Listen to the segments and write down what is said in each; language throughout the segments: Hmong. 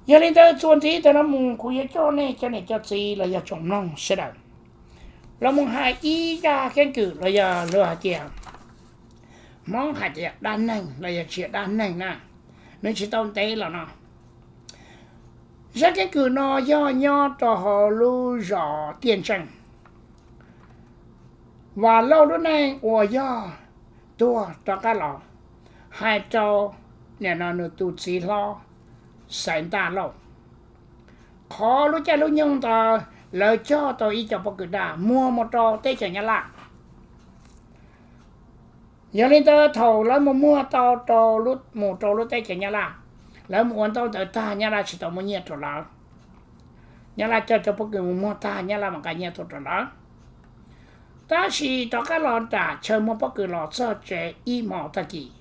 Yog li ntawd txuas ntxiv ntawm no mus kuv yuav coj nej cov niam cov txiv los yog tsoom mloog sawv daws los mus hais ib zaj keeb kwm los yog luag hais tias Hmoob hais tias dab neeg los yog tsis yog dab neeg na, nws tsis tau ntev los no. Zaj keeb kwm no yog nyob rau hauv lub zos Tiaj Ntseej. Vam Lauj lub neej uas yog tuag rov qab los hais rau nim no nws tus txiv hlob Xaiv Ntaj Lauj, qhov lub caij lub nyoog ntawd lawv coj tau ib co pob kws daj muag mus rau teb chaws Nyab Laj. Yog li ntawd thaum lawv mus muag tau rau, mus rau lub teb chaws Nyab Laj, lawv mus ua ntaub ntawv tag Nyab Laj tsis tau muab nyiaj rau lawv. Nyab Laj coj cov pob kws mus muag tag Nyab Laj mam nqa nyiaj tuaj rau lawv. Tab sis rov qab los nram chaw muag pob kws los txog tsev ib hmos tag kis,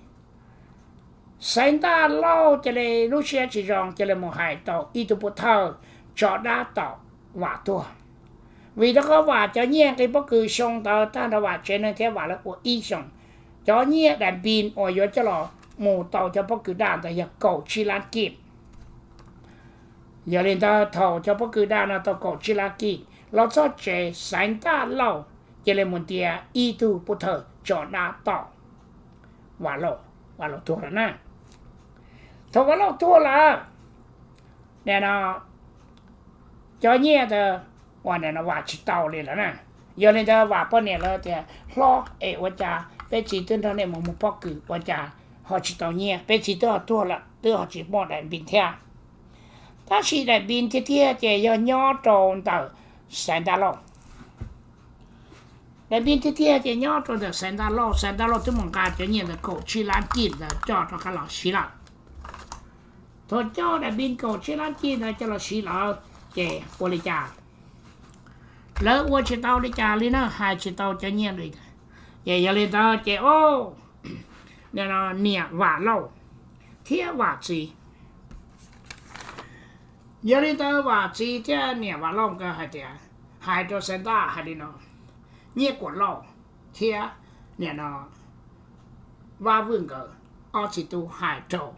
Xaiv Ntaj Lauj cia li lub siab tsis zoo cia li mus hais tau ib tug pov thawj tso dab tom Vam tuag. Vim rau qhov Vam cov nyiaj nqi pob kws xyoo ntawd tag nrho Vam tsev neeg thiab Vam lawv ua ib xyoos, cov nyiaj dais npis uas yuav coj los mus tau cov pob kws daj ntawd yog kaum tsib lab kij. Yog li ntawd thaum cov pob kws daj no tau kaum tsib lab kij los txog tsev Xaiv Ntaj Lauj cia li mus ntiav ib tug pov thawj tso dab tom Vam Lauj, Vam Lauj tuag lawm na. Thaum Vam Lauj tuag lawm, nim no cov nyiaj ntawd uas nim no Vam tsis tau li lawm na. Yog li ntawd Vam poj niam lawv tias, Hlob, es ua cas peb txiv twb nrog nej mus muag pob kws ua cas ho tsis tau nyiaj? Peb txiv twb ho tuag lawm twb ho tsis muaj dais npis thiab. Tab sis dais npis tiag tiag ces yog nyob rau ntawm Xaiv Ntaj Lauj. Dais npis tiag tiag ces nyob rau ntawm Xaiv Ntaj Lauj. Xaiv Ntaj Lauj twb mus nqa cov nyiaj ntawd kaum tsib lab kij ntawd coj rov qab los siv lawm. Thaum coj dais npis kaum tsib lab kij ntawd coj los siv lawm ces ua li cas lawv ua tsis tau li cas li na, hais tsis tau cov nyiaj li. Ces yog li ntawd ces o, niam Vam Lauj thiab Vam txiv, yog li ntawd Vam txiv thiab niam Vam Lauj nkawd hais tias, hais rau Xaiv Ntaj hais li no, Nyiaj Kuam Lauj thiab nim no Vaj Vwj nkawd ob txiv tub hais rau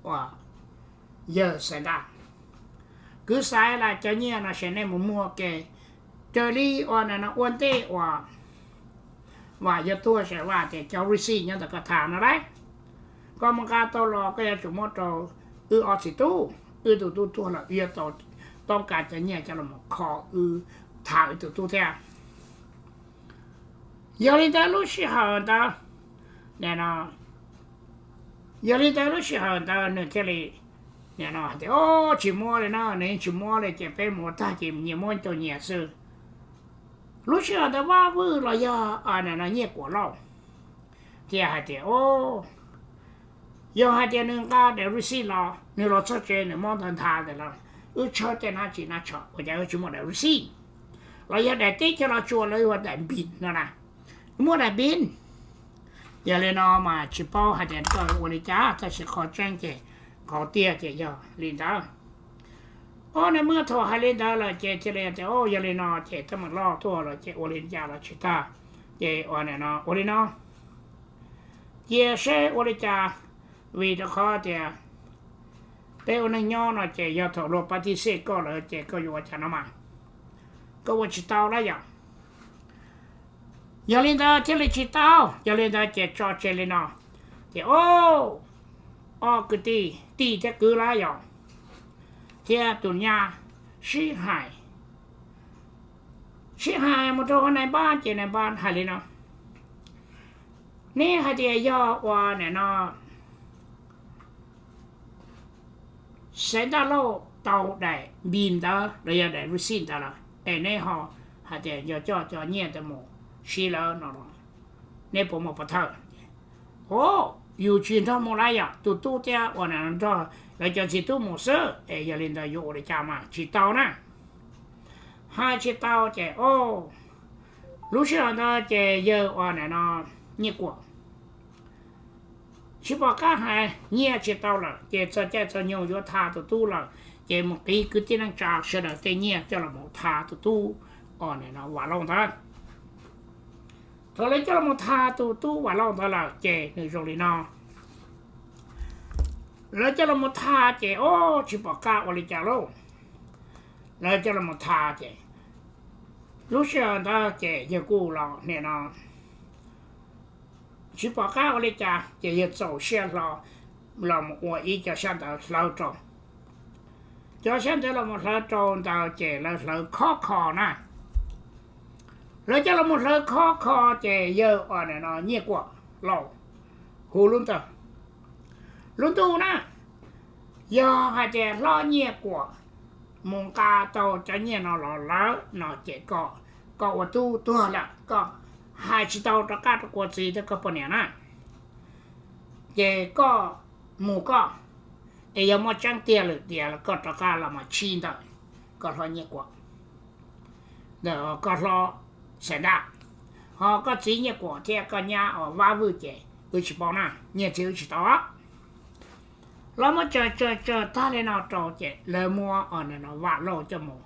uas yawg Xaiv Ntaj, Kwv Xaiv, los cov nyiaj no ces nej mus muag ke, raws li uas nim no ua ntej uas Vam yuav tuag ces Vam tias cov receipt nyob ntawm koj tham no lauj, koj mus nqa tau los koj yuav tsum muab rau wb ob txiv tub. Wb tus tub tuag lawm wb yuav tau toob kas cov nyiaj coj los kho wb tham wb tus tub thiab. Yog li ntawd lub sij hawm ntawd, nim no, yog li ntawd lub sij hawm ntawd nws thiaj li nim no hais tias, O, tsis muab li na, nws yeej tsis muab li ces peb mus ua tag ces nyias muab tau nyias xwb. Lub sij hawm ntawd Vaj Vwj los yog nim no Nyiaj Kuam Lauj thiaj hais tias, O, yog hais tias nws nqa daim receipt los, nws los txog tsev nws muab ntawd nthav ntawd los, wb tshawb tej nab tsis nab tsho ua cas wb tsis muaj daim receipt, los yog daim teb chaws Los Tsuas lawv hu ua daim npis no na, wb muaj daim npis. Yog li no mas tsis paub hais tias koj ua li cas, tab sis qhov tseeb ces qhov tiag ces yog li ntawd. O, nws muab thaum hais li ntawd lawm ces thiaj li tias, O, yog li no ces teeb meem loj tuaj lawm ces ua li cas los tsis tag, ces ua li no, cia seb ua li cas, vim rau qhov tias peb ua neej nyob no ces yog thaum luag pab tib xej koj lawm ces koj yuav ua cas no mas, koj ua tsis tau lawm yom. Yog li ntawd thiaj li tsis tau, yog li ntawd ces tso tseg li no. Ces o, ob kwv tij, tij thiab kwv lawm yom, thiab tus nyab sib hais, sib hais mus rau nais npab ces nais npab hais li no, Neb hais tias yog ua nim no Xaiv Ntaj Lauj tau daim npis ntawd los yog daim receipt ntawd lawm es neb ho hais tias yog coj cov nyiaj ntawd mus siv lawm no los neb puas muaj pov thawj? O, yus tsis nrog mus lawm yom, tus tub thiab ua nim no nrog lawv cov txiv tub mus xwb es yog li ntawd yuav ua li cas mas tsis tau na. Hais tsis tau ces o, lub sij hawm ntawd ces yawg ua nim no Nyiaj Kuam tsis pom qab hais, nyiaj tsis tau lawm ces txog caij txog nyoog yuav tha tus tub lawm, ces mus qiv kwv tij neej tsa sawv daws tej nyiaj coj los mus tha tus tub ua nim no Vam Lauj ntawd. Thaum lawv coj los mus tha tus tub Vam Lauj ntawd lawm ces nws zoo li no. Lawv coj los mus tha ces ob tsis pom qab ua li cas lauj. Lawv coj los mus tha ces lub sij hawm ntawd ces yawg kuj los nim no tsis pom qab ua li cas ces yawg txaus siab hlo los mus ua ib co xyab ntawv hlawv rau. Cov xyab ntawv los mus hlawv rau ntawd ces lawv hlawv khov kho na. Lawv coj los mus hlawv khov kho ces yawg ua nim no Nyiaj Kuam Lauj hu lub ntuj, lub ntuj na, yog hais tias hlob Nyiaj Kuam mus nqa tau cov nyiaj no los lawm no ces koj, koj ua tub tuag lawm, koj hais tsis tau rov qab rau kuv txiv thiab koj poj niam na. Ces koj mus koj, es yog muaj tseeb tiag lawm tias koj rov qab los mas tsis ntawm koj hlob Nyiaj Kuam, ntawm koj hlob Xaiv Ntaj, ho koj txiv Nyiaj Kuam thiab koj nyab Vab Vwj ces wb tsis paub na, nyiaj txiag wb tsis tau. Lawv muab tsawg tsawg tsawg tag li no rau ces lawv muab Vam Lauj coj mus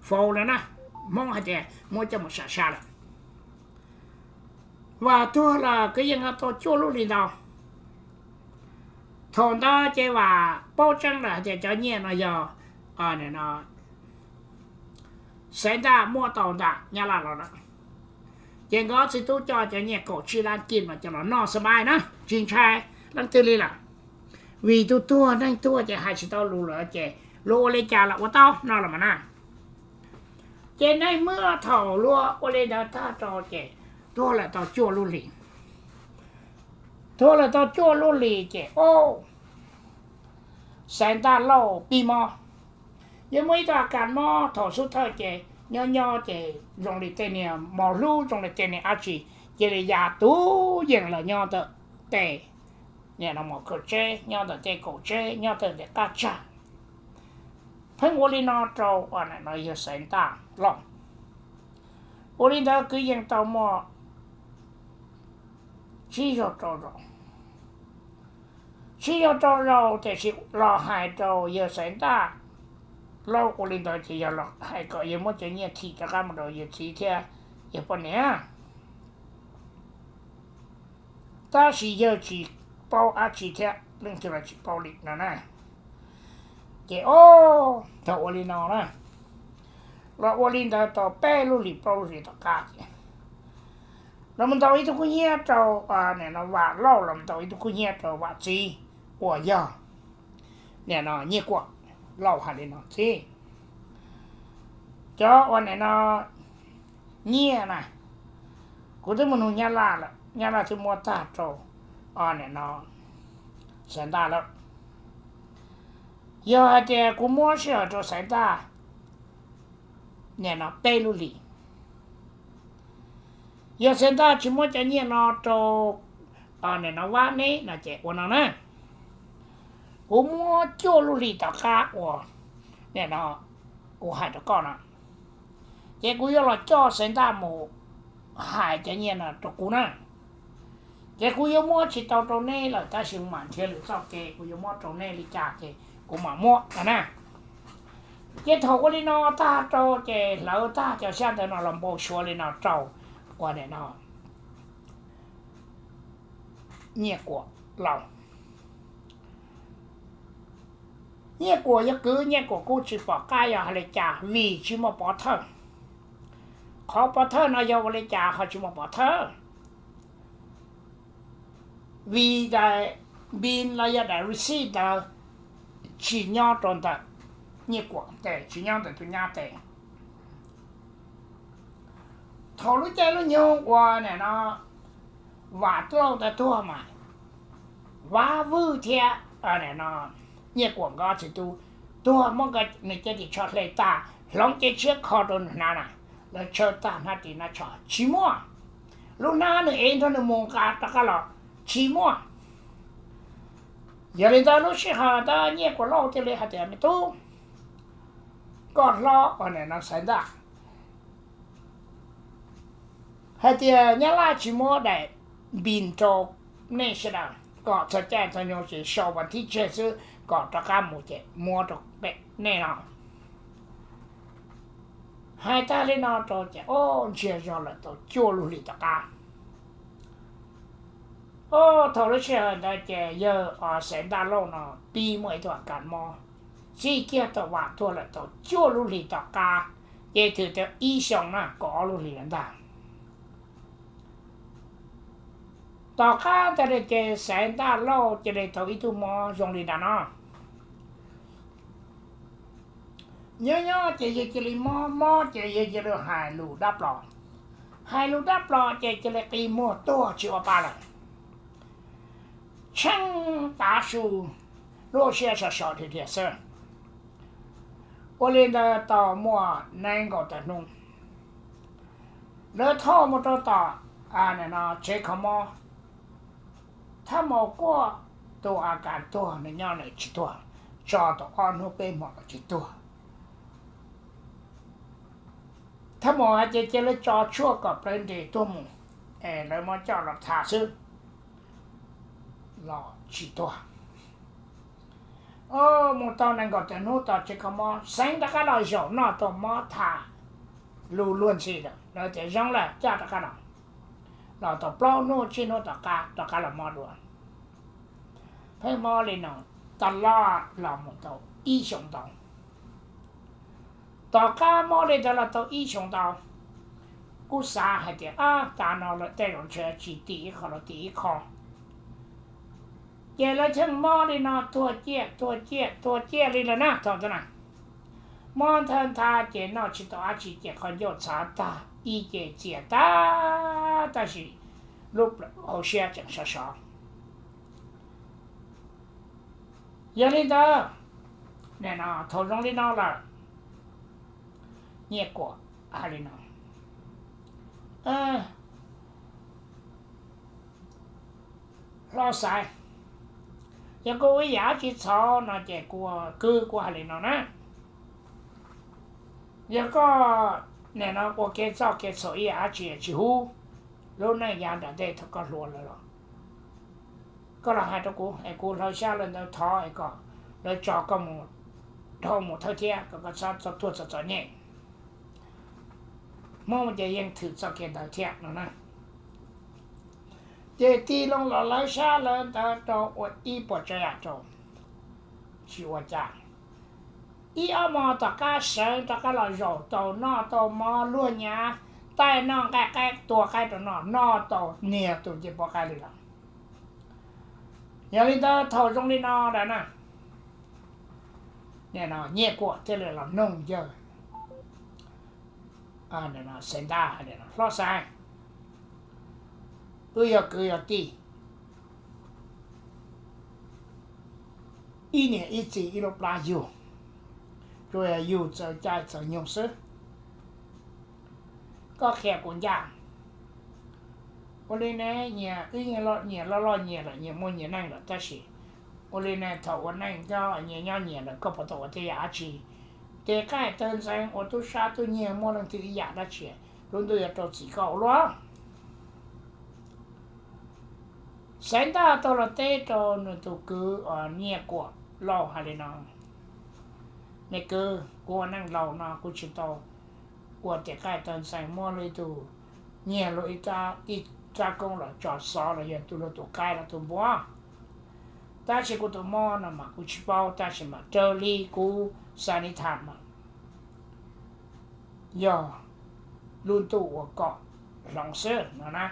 faus lawm na, Hmoob hais tias muab coj mus sam sa lawm. Vam tuag los kwv yees tau cuaj lub hlis ntau. Thaum ntawd ces Vam paub tseeb lawm hais tias cov nyiaj no yog Xaiv Ntaj muab tau ntawm Nyab Laj los lawm. Ces nkawd txiv tub coj cov nyiaj kaum tsib lab kij mas coj los noj xab maim na, tsis ntshai leej twg li lawm. Vim tus tuag neeg tuag ces hais tsis tau lus lawm ces luag ua li cas los ua tau no los mas na. Ces neej muaj thaum luag ua li ntawd tag rau ces tuag lawm tau cuaj lub hlis. Tuag lawm tau cuaj lub hlis ces o, Xaiv Ntaj Lauj pib mob. Yog muaj ib tug a kas mob thaum xub thawj ces nyob nyob ces zoo li tej niag mos hlub zoo li tej niag dab tsi, cia li ya tus yees los nyob ntawm tej niag mos khaum tseb, nyob ntawm tej kaum tseb, nyob ntawm tej qab tsag. Pheej ua li no rau yawg Xaiv Ntaj Lauj. Ua li ntawd kwv yees tau muaj tsib zaug rau zaus. Tsib zaug rau zaus tiam sis los hais rau yawg Xaiv Ntaj Lauj ua li ntawd ces yog los hais kom yawg muab cov nyiaj thim rov qab mus rau yawg txiv thiab yawg poj niam. Tab sis yawg tsis paub dab tsi thiab leej twg los tsis paub li no na. Ces o, thaum ua li no na, los ua li ntawd tau peb lub hlis plaub lub hlis tom qab ces los mus ntaus ib tug kub hnyiab rau, nim no Vam Lauj los mus ntaus ib tug kub hnyiab rau Vam txiv uas yog nim no Nyiaj Kuam Lauj hais li no xwb. Cov uas nim no nyiaj na, kuv twb mus nug Nyab Laj lawm, Nyab Laj twb muab tag rau nim no Xaiv Ntaj lawm. Yog hais tias kuv muab sij hawm rau Xaiv Ntaj nim no peb lub hlis, yog Xaiv Ntaj tsis muab cov nyiaj no rau nim no Vab neb no ces ua no na, kuv muab cuaj lub hlis tom qab uas nim no kuv hais rau koj no, ces kuv yuav los coj Xaiv Ntaj mus hais cov nyiaj no rau kuv na. Ces kuv yuav muab tsis tau rau neb lawm tab sis mam nrhiav lwm txoj kev kuv yuav muab rau neb li cas ces kuv mam muab no na. Ces thaum ua li no tag rau ces hlawv tag cov xyab ntawv no los npau suav li no rau ua nim no Nyiaj Kuam Lauj. Nyiaj Kuam yog kwv, Nyiaj Kuam kuj tsis pom qab yog hais li cas vim tsis muaj pov thawj. Qhov pov thawj no yog ua li cas ho tsis muaj pov thawj? Vim daim npis los yog daim receipt ntawd tsis nyob rau ntawm Nyiaj Kuam tes, tsis nyob ntawm tus nyab tes. Thaum lub caij lub nyoog uas nim no Vam Lauj ntawd tuag mas Vab Vwj thiab nim no Nyiaj Kuam nkawd txiv tub tuag, muab nkawd nws cov ris tsho hle tag, hloov cev tshiab kho rau nws hnav na, lawv tshaw tag hnab ris hnab tsho tsis muaj. Lub hnab nws ev nrog nws mus nqa rov qab los tsis muaj. Yog li ntawd lub sij hawm ntawd Nyiaj Kuam Lauj thiaj li hais tias, me tub, koj hlob uas nim no Xaiv Ntaj hais tias Nyab Laj tsis muab daim npis rau nej sawv daws, kom txog caij txog nyoog ces sau vas thib tseg xwb kom rov qab mus ces muab rau pem nej no. Hais tag li no rau ces o, ntsiag zog lawm tau cuaj lub hlis tom qab, Ub, thaum lub sij hawm ntawd ces yawg Xaiv Ntaj Lauj no pib muaj ib tug a kas mob, txij kiag thaum vam tuag lawm tau cuaj lub hlis tom qab, ces twb tau ib xyoos na, kaum ob lub hlis lawm ntag. Tom qab ntawd ces Xaiv Ntaj Lauj cia li tau ib tug mob zoo li ntawm no. Nyob nyob ces yawg cia li mob, mob ces yawg cia li hais lus dab plos. Hais lus dab plos ces cia li qi muag tuag tsis ua pa lawm. Tsheej tav su, lub siab sov sov dhia dhia xwb. Ua li ntawd tau muaj nees nkaum tawm hnub, lawv thauj mus rau tom tsev kho mob. Thaj Maus Kuaj tus a kas tuag nws nyob nws tsis tuag, tso tau ob hnub peb hmo los tsis tuag. Thaj Maus hais tias cia lawv tso tshuaj kom plawv nres tuaj mus, es lawv muab coj los tham xwb los tsis tuag. Mus tau nees nkaum tawm hnub tom tsev kho mob, Xeev rov qab los zaum noj tau mob tham lus luag ntxhi lawm, lawv tias zoo lawm coj rov qab los. Los tau plaub hnub tsib hnub tom qab rov qab los mob dua. Pheej mob li no tas los los mus tau ib xyoos ntau. Tom qab mob li ntawd los tau ib xyoos ntau, kuj xav hais tias ab, tas no lawm tej zaum ntshe tsis tim ib qho los tim ib qho. Ces lawv thiaj mob li no tuag ciaj tuag ciaj tuag ciaj li lawm na thaum ntawd na. Mob nthawj ntha ces noj tsis tau dab tsi ces qhov ncauj txhav tag, ib ce txias tag, tab sis lub hauv siab tseem sov sov. Yog li ntawd, thaum zoo li no lawm, Nyiaj Kuam hais li no, Hlob Xaiv, yog koj ua ib yam dab tsi txhaum no ces kuv, kwv kuv hais li no na, yog koj nim no ua kev txoj kev txhaum ib yam dab tsi tsis huv, lub neej yav nram ntej thaum koj hluas lawm los koj los hais rau kuv es kuv hlawv xyab lawv ntawd thov es kom lawv tso koj mus dhau mus thawj thiab kom koj txhob tuag txom txom nyem. Hmoob ces yeej thwm txoj kev ntawd thiab no na. Ces tig loo los hlawv xyab lawv ntawd rau ua ib puas tsav yam rau, tsis ua cas. Ib ob hmo tom qab sawv rov qab los zaum tau noj tau mov luag nyav, taij noj nqaij qaib tua qaib rau noj, noj tau niag tus ncej puab qaib li lawm. Yog li ntawd thaum zoo li no lawm na, Nyiaj Kuam thiaj li los noog yawg Xaiv Ntaj, Hlob Xaiv, wb yog kwv yog tij, ib niam ib txiv ib lub plab yug, tsuas yog yug txawv caij txawv nyoog xwb. Koj qhia kuv ncaj, ua li ne, nyias wb nyias loj loj nyias lawm, nyias muaj nyias neej lawm, tab sis ua li ne thaum ua neej nyob nyias nyob nyias lawm koj puas tau ua tej yam dab tsi? Tes qaij tawg ntxeev ua tub sab tub nyiag muaj leej twg ib yam dab tsi, lub ntuj yuav rau txim koj ua luaj. Xaiv Ntaj tau los teb rau nws tus kwv Nyiaj Kuam Lauj hais li no, me kwv, kuv ua neej laus no kuv tsis tau ua tes qaij tawg ntxeev muab luag ib tug nyiag luag ib rab koob los tso xov los yog tus luag tus qaib los tus npua. Tab sis kuv tus mob no mas kuv tsis paub, tab sis mas raws li kuv xav li tham mas yog lub ntuj ua kom hloov xwb no na.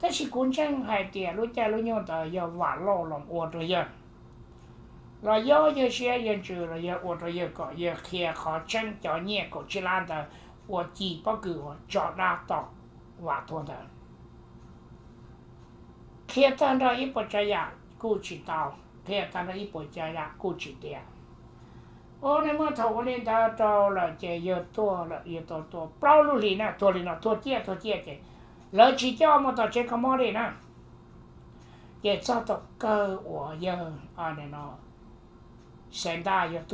Tab sis kuv ntseeg hais tias lub caij lub nyoog ntawd yog Vam Lauj los ua rau yawg, los yob yawg siab yawg ntsws los yawg ua rau yawg kom yawg qhia qhov tseeb cov nyiaj kaum tsib lab ntawd ua ci pob kws uas tso dab tom Vam tuag ntawd. Qhia tag nrho ib puas tsav yam kuj tsis tau, qhia tag nrho ib puas tsav yam kuj tsis tias. Ua li muaj thaum ua li ntawd rau lawm ces yawg tuag lawm, yawg tau tuag plaub lub hlis na, tuag li no tuag ciaj tuag ciaj ces lawv tsis coj mus tom tsev kho mob li na. Ces txog thaum kawg uas yawg Xaiv Ntaj yog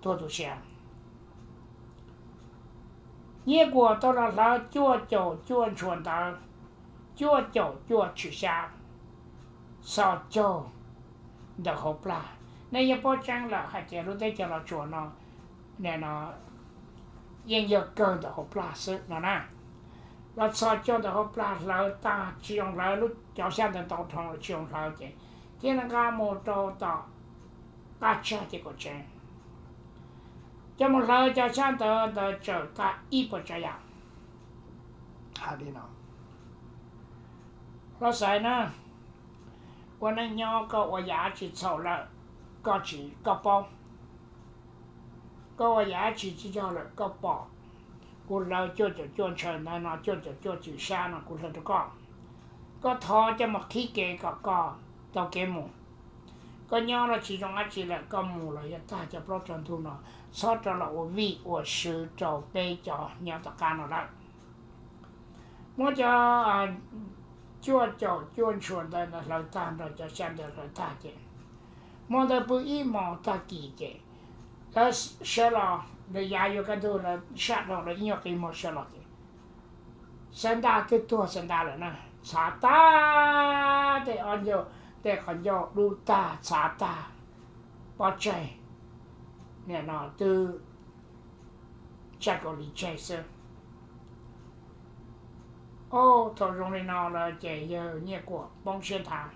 tuag tu siav, Nyiaj Kuam tau los hlawv cuaj caum cuaj ntshua ntawv, cuaj caum cuaj tshwm xyab, xo caug ntawm hauv plag. Nej yeej paub tseeb lawm hais tias lub teb chaws Los Tsuas no, no yeej yog kawg ntawm hauv plag xwb no na. los txog cuaj ntawm hauv plag hlawv tag tsis zoo hlawv, lub cov xyab ntawd ntau dhau lawm tsis zoo hlawv ces thiaj li nqa mus rau tom qab tsag ces kom tseev. Coj mus hlawv cov xyab ntawd ntawd tsawm tag ib puas tsav yam. Hais li no, Hlob Xaiv na, ua neej nyob koj ua yam dab tsi txhaum lawm, koj tsis, koj paub. Koj ua yam dab tsi tsis yog lawm koj pom. Kuv hlawv cuaj caum cuaj ntshaw ntawd no, cuaj caum cuaj cwm sab no kuv hlawv rau koj. Koj thov coj mus qhib kev kom koj tau kev mus. Koj nyob los tsis zoo dab tsi lawm, koj mus los yuav tag cov plaub rau ntug no, txhob rov los ua vij ua sw rau peb cov nyob tom qab no lawm. Muab cov cuaj caum cuaj ntshua ntawd hlawv tag nrog cov xyab ntawd hlawv tag ces hmo ntawd pw ib hmos tag kis ces lawv sawv los, lawv yav yuav kaj ntug lawv sab dhau lawv ib nyuag qis hmo sawv los ces Xaiv Ntaj twb tuag Xaiv Ntaj lawm na, txhav tag tej ob ncauj, tej qhov ncauj dub tag txhav tag, pob tsaig nim no twb tsaig kaus lim tseg xwb. Au, thaum zoo li no lawm ces yawg Nyiaj Kuam poob siab nthav.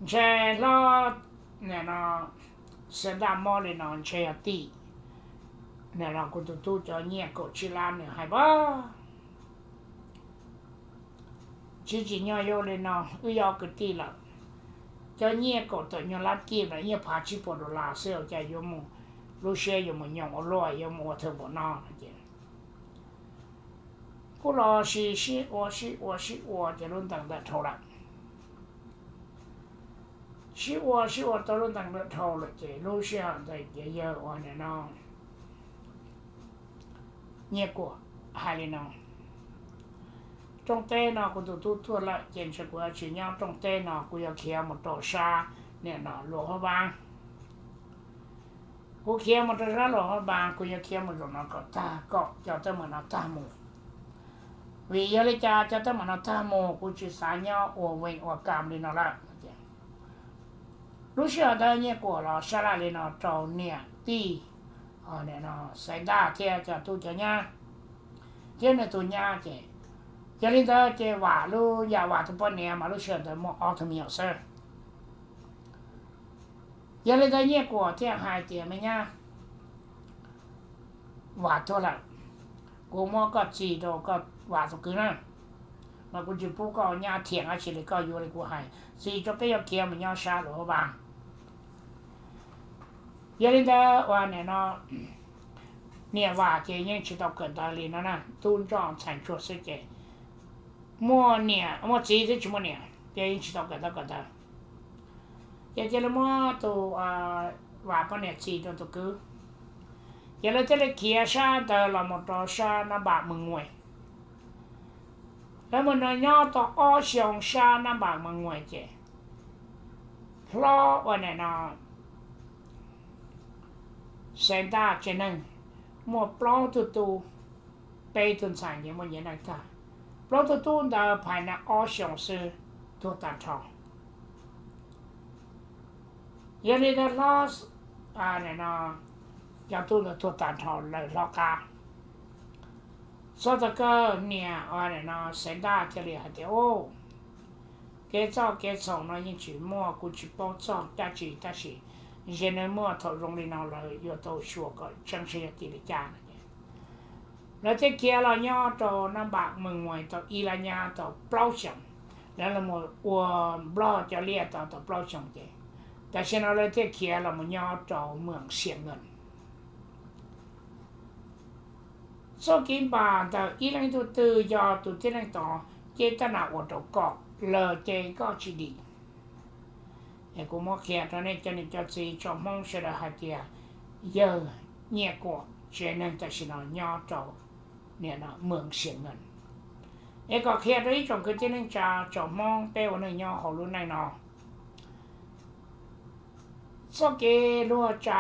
Ntshe hlob, nim no Xaiv Ntaj mob li no ntshe yog tim nim no kuv tus tub cov nyiaj kaum tsib lab nws hais pab. Tsis tsim nyog yuav li no, wb yog kwv tij lawm. Cov nyiaj kaum tawm nyuag lab kij no ib nyuag phav tsib puas dollar xwb, ua cas yuav mus, lub siab yuav mus nyoos ua luaj, yuav mus ua thwm npaum no no ces kuj los sis sib ua sib ua sib ua ces lub ntees ntawd dhau lawm. Sib ua sib ua tau lub ntees ntawd dhau lawm ces lub sij hawm ntawd ces yawg ua nim no Nyiaj Kuam hais li no, rooj teb no kuv tus tub tuag lawm ces ntshe kuv yuav tsis nyob rooj teb no, kuv yuav khiav mus rau sab nim no Luam Huab Vaab. Kuv khiav mus rau sab Luam Huab Vaab, kuv yuav khiav mus zaum no kom tag, kom cov teeb meem no tag mus. Vim yog li cas cov teeb meem no tag mus kuv tsis xav nyob ua veej ua kam li no lawm. Lub sij hawm ntawd Nyiaj Kuam los sab laj li no rau niam tij, nim no Xaiv Ntaj thiab cov tub cov nyab thiab nws tus nyab ces, yog li ntawd ces Vam lub, yawg Vam tus poj niam mas lub sij hawm ntawd muaj ob tug me nyuam xwb. Yog li ntawd Nyiaj Kuam thiaj hais tias, me nyab, Vam tuag lawm, kuv muab koj txis rau koj Vam tus kwv na, mas kuv tsis pub koj nyab thiam dab tsi li, koj yuav li kuv hais, txis rau peb yuav khiav mus nyob sab Luam Huab Vaab. Yog li ntawd ua nim no niam Vam ces yeej tsis tau kawm ntawv li no na, tub nroj ntxhais ntsuag xwb ces muaj niam muaj txiv twb tsis muaj niam ces yeej tsis tau kawm ntawv kawm ntawv. Ces cia li muab tus Vam poj niam txis rau tus kwv, ces lawv thiaj li khiav sab ntawd los mus rau sab Nab Npam Mees Mues. Lawv mus nyob tau ob xyoos sab Nab Npam Mees Mues ces hlob ua nim no Xaiv Ntaj tsev neeg muaj plaub tug tub, peb tug ntxhais ces muaj nyias neej tag. Plaub tug tub ntawd phais na ob xyoos xwb tuag tag nrho. Yog li ntawd hlob, nim no cov tub ntawd tuag tag nrho lawm hlob qab. Txog thaum kawg niam nim no Xaiv Ntaj thiaj li hais tias, kev txoj kev txhaum no yeej tsis muaj, kuv tsis paub txog dab tsi tab sis ze neeg muaj thaum zoo li no lawm yuav tau xyuas kom tseeb saib yog tim li cas no. Lawv thiaj khiav los nyob rau Nab Npam Mees Mues tau ib lab nyab tau plaub xyoos. Lawv los ua Nplog cov liaj tau tau plaub xyoos ces tam sim no lawv thiaj khiav los mus nyob rau Mees Xiam Nkees. Txoj kev npam ntawm ib leej tug twg yog tus tib neeg tod ces tab nas ua rau koj, lawm ces koj tsis dim. Es kuv muab qhia rau nej cov niam cov txiv tsoom Hmoob sawv daws hais tias yawg Nyiaj Kuam tsev neeg tam sim no nyob rau nim no Mees Xiam Nkees. Es kom qhia rau ib tsoom kwv tij neej tsa tsoom Hmoob peb ua neej nyob hauv lub neej no, txoj kev luag tsa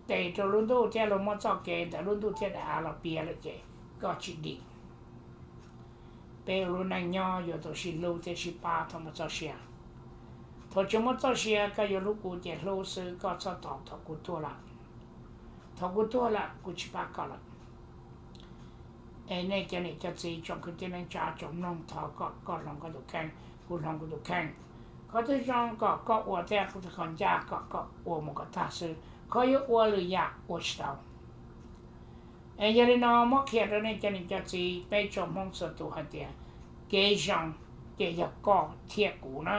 tes rau lub ntuj thiab luag muab txoj kev ntawm lub ntuj thiab daim av los piav lawm ces koj tsis dim. Peb ua lub neej nyob yuav tau sib hlub thiab sib pab thaum muaj txoj sia. Thaum tsis muaj txoj sia koj yuav hlub kuv ces hlub xwb, koj txhob tos thaum kuv tuag lawm. Thaum kuv tuag lawm kuv tsis pab koj lawm. Es nej cov niam cov txiv tsoom kwv tij neej tsa tsoom mloog, thov kom koj hloov koj tus kheej, kuv hloov kuv tus kheej. Qhov twg zoo kom koj ua thiab qhov twg ncaj kom koj ua mus kom tag xwb, qhov yuav ua lwm yam ua tsis tau. Es yog li no muab qhia rau nej cov niam cov txiv peb tsoom Hmoob txhua tus hais tias, kev zoo ces yog koj thiab kuv na,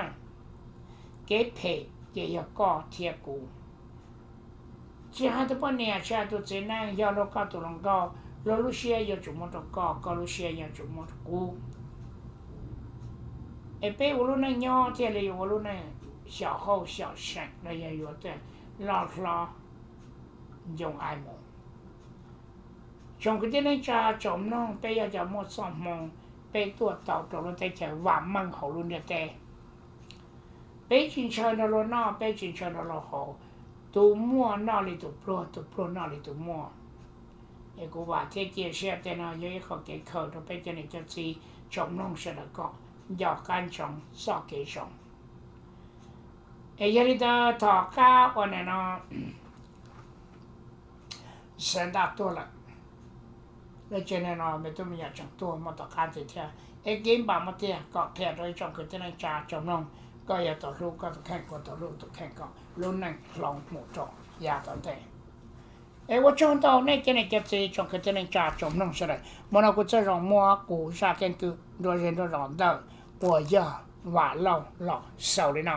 kev phem ces yog koj thiab kuv. Tsis hais tus poj niam tsis hais tus txiv neej, yog luag koj tus hluas nkauj, luag lub siab yuav tsum muab rau koj, koj lub siab yuav tsum muab rau kuv. Es peb ua lub neej nyob thiaj li yuav ua lub neej xyaum hauj xyaum seem los yog yuav tej loj hlob ncoo ai mus. Tsoom kwv tij neej tsa tsoom mloog, peb yog cov muaj txoj hmoo, peb tuaj tau rau lub teb chaws vam meej hauv lub ntiaj teb. Peb tsis ntshaw nrog luag noj, peb tsis ntshaw nrog luag haus, tus muaj noj li tus pluag, tus pluag noj li tus muaj. Es kuv vam thiab cia siab tej no yog ib qho kev khaws rau peb cov niam cov txiv tsoom mloog sawv daws kom nco qab ntsoov txoj kev zoo. Es yog li ntawd thov qab ua nim no Xav ntaj tuag lawm, lub tsev neeg no me tub me nyuam tseem tuag muaj tom qab ntxiv thiab. Es kev npam muaj tiag kom qhia rau ib tsoom kwv tij neej tsa tsoom mloog, koj yog tau hlub koj tus kheej, kuv tau hlub tus kheej, kom lub neej hloov mus rau yav tom ntej. Es ua tsaug ntau nej cov niam cov txiv tsoom kwv tij neej tsa tsoom mloog sawv daws, hmo no kuv txoj zoo muab kuv zaj keeb kwm nruab zej nruab zos ntawm uas yog Vam Lauj los xaus li no.